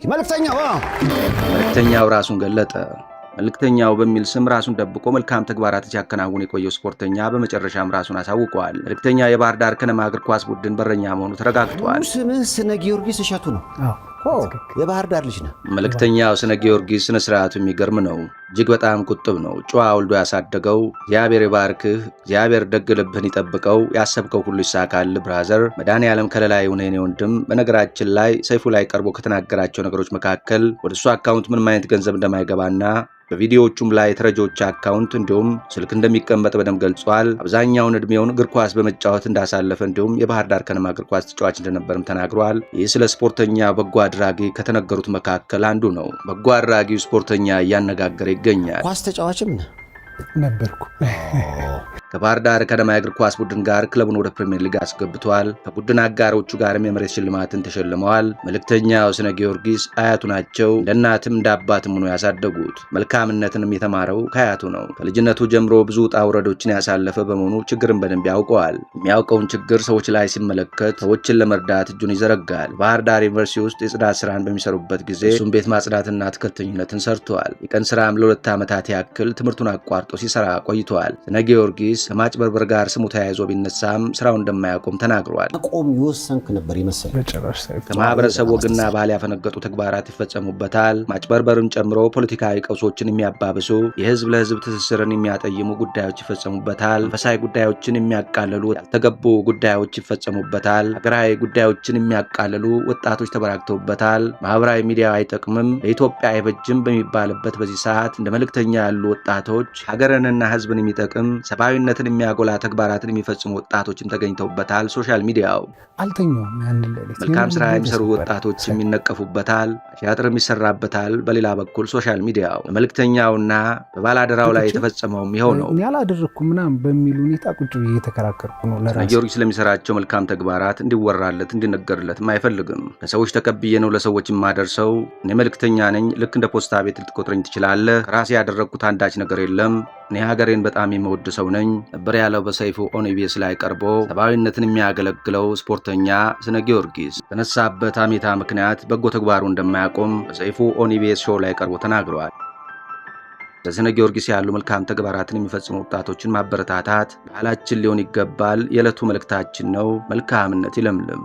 መልእክተኛው። መልእክተኛው ራሱን ገለጠ። መልእክተኛው በሚል ስም ራሱን ደብቆ መልካም ተግባራት ሲያከናውን የቆየው ስፖርተኛ በመጨረሻም ራሱን አሳውቋል። መልእክተኛ የባህር ዳር ከነማ እግር ኳስ ቡድን በረኛ መሆኑ ተረጋግጧል። ስምህ ስነ ጊዮርጊስ እሸቱ ነው። የባህር ዳር ልጅ ነህ። መልእክተኛው ስነ ጊዮርጊስ ስነ ስርዓቱ የሚገርም ነው። እጅግ በጣም ቁጥብ ነው። ጨዋ ወልዶ ያሳደገው። እግዚአብሔር ይባርክህ፣ እግዚአብሔር ደግ ልብህን ይጠብቀው፣ ያሰብከው ሁሉ ይሳካል brother። መድኃኔዓለም ከለላ ይሁን የኔ ወንድም። በነገራችን ላይ ሰይፉ ላይ ቀርቦ ከተናገራቸው ነገሮች መካከል ወደ እሱ account ምንም አይነት ገንዘብ እንደማይገባና በቪዲዮዎቹም ላይ የተረጂዎች account እንዲሁም ስልክ እንደሚቀመጥ በደንብ ገልጿል። አብዛኛውን ዕድሜውን እግር ኳስ በመጫወት እንዳሳለፈ እንዲሁም የባህር ዳር ከነማ እግር ኳስ ተጫዋች እንደነበርም ተናግሯል። ይህ ስለ ስፖርተኛ በጎ አድራጊ ከተነገሩት መካከል አንዱ ነው። በጎ አድራጊው ስፖርተኛ እያነጋገረ ይገኛል። ኳስ ተጫዋችም ነህ? ነበርኩ። ከባህር ዳር ከነማ የእግር ኳስ ቡድን ጋር ክለቡን ወደ ፕሪምየር ሊግ አስገብቷል። ከቡድን አጋሮቹ ጋርም የመሬት ሽልማትን ተሸልመዋል። መልእክተኛው ስነ ጊዮርጊስ አያቱ ናቸው። እንደ እናትም እንደ አባትም ሆኖ ያሳደጉት። መልካምነትንም የተማረው ከአያቱ ነው። ከልጅነቱ ጀምሮ ብዙ ውጣ ውረዶችን ያሳለፈ በመሆኑ ችግርን በደንብ ያውቀዋል። የሚያውቀውን ችግር ሰዎች ላይ ሲመለከት ሰዎችን ለመርዳት እጁን ይዘረጋል። ባህር ዳር ዩኒቨርሲቲ ውስጥ የጽዳት ስራን በሚሰሩበት ጊዜ እሱም ቤት ማጽዳትና አትክልተኝነትን ሰርቷል። የቀን ስራም ለ2 ዓመታት ያክል ትምህርቱን አቋርጦ ሲሰራ ቆይቷል። ስነ ጊዮርጊስ ከማጭበርበር ጋር ስሙ ተያይዞ ቢነሳም ስራው እንደማያቆም ተናግሯል። አቆም የወሰንክ ነበር ይመስል። በጭራሽ ሰይፉ። ከማህበረሰብ ወግና ባህል ያፈነገጡ ተግባራት ይፈጸሙበታል። ማጭበርበርን ጨምሮ ፖለቲካዊ ቀውሶችን የሚያባብሱ፣ የህዝብ ለህዝብ ትስስርን የሚያጠይሙ ጉዳዮች ይፈጸሙበታል። መንፈሳዊ ጉዳዮችን የሚያቃልሉ ያልተገቡ ጉዳዮች ይፈጸሙበታል። ሀገራዊ ጉዳዮችን የሚያቃልሉ ወጣቶች ተበራክተውበታል። ማህበራዊ ሚዲያ አይጠቅምም፣ ለኢትዮጵያ አይበጅም በሚባልበት በዚህ ሰዓት እንደ መልእክተኛ ያሉ ወጣቶች ሀገርንና ህዝብን የሚጠቅም፣ ሰብአዊነትን የሚያጎላ ተግባራትን የሚፈጽሙ ወጣቶችም ተገኝተውበታል። Social media ው አልተኛውም ያንን ሌሊት። መልካም ስራ የሚሰሩ ተሰበረ። ወጣቶች የሚነቀፉበታል፣ አሻጥርም ይሰራበታል። በሌላ በኩል social media ው በመልእክተኛውና በባላደራው ላይ የተፈጸመውም ይኸው ነው። እኔ አላደረግኩም ምናምን በሚል ሁኔታ ቁጭ ብዬ እየተከራከርኩ ነው ስነ ለራሴ። ጊዮርጊስ ስለሚሰራቸው መልካም ተግባራት እንዲወራለት እንዲነገርለትም አይፈልግም። ከሰዎች ተቀብዬ ነው ለሰዎች የማደርሰው። እኔ መልእክተኛ ነኝ። ልክ እንደ ፖስታ ቤት ልትቆጥረኝ ትችላለህ። ከራሴ ያደረግኩት አንዳች ነገር የለም። እኔ ሀገሬን በጣም የምወድ ሰው ነኝ ነበር ያለው በሰይፉ on EBS ላይ ቀርቦ ሰብአዊነትን የሚያገለግለው ስፖርተኛ ስነ ጊዮርጊስ በተነሳበት ሐሜታ ምክንያት በጎ ተግባሩ እንደማያቆም በሰይፉ on EBS show ላይ ቀርቦ ተናግረዋል። ለስነ ጊዮርጊስ ያሉ መልካም ተግባራትን የሚፈጽሙ ወጣቶችን ማበረታታት ባህላችን ሊሆን ይገባል። የዕለቱ መልእክታችን ነው። መልካምነት ይለምልም።